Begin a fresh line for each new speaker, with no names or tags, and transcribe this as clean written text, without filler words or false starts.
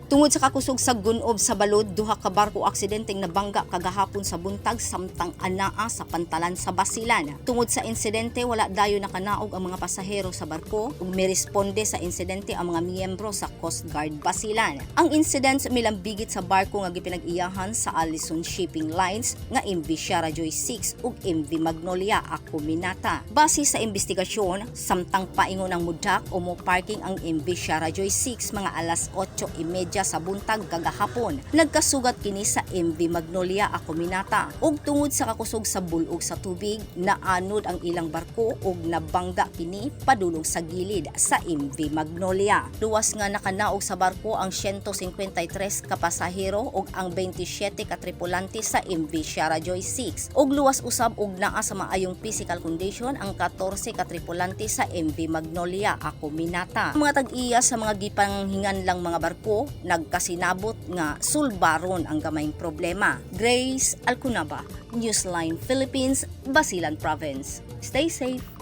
Tungod sa kakusog sa gunob sa balod, duha ka barko aksidenteng nabangga kagahapon sa buntag samtang anaa sa pantalan sa Basilan. Tungod sa insidente, wala dayon nakanaog ang mga pasahero sa barko ug miresponde sa insidente ang mga miyembro sa Coast Guard Basilan. Ang incident milambigit sa barko nga gipinag-iyahan sa Allison Shipping Lines nga MV Sierra Joy 6 ug MV Magnolia Acuminata. Base sa investigasyon, samtang paingon ang mudak o mo parking ang MV Sierra Joy 6 mga alas 8:30 sa buntag kagahapon. Nagkasugat kini sa MV Magnolia Acuminata ug tungod sa kakusog sa bulog sa tubig, naanod ang ilang barko ug nabangga kini padulong sa gilid sa MV Magnolia. Luwas nga nakanaog sa barko ang 153 ka pasahero ug ang 27 ka tripulante sa MV Sierra Joy 6, ug luwas usab og naa sa maayong physical condition ang 14 ka tripulante sa MV Magnolia Acuminata. Ang mga tag-iya sa mga gipanghinganlang mga barko nagkasinabot nga sulbaron ang gamayng problema. Grace Alcunaba, Newsline Philippines, Basilan Province. Stay safe.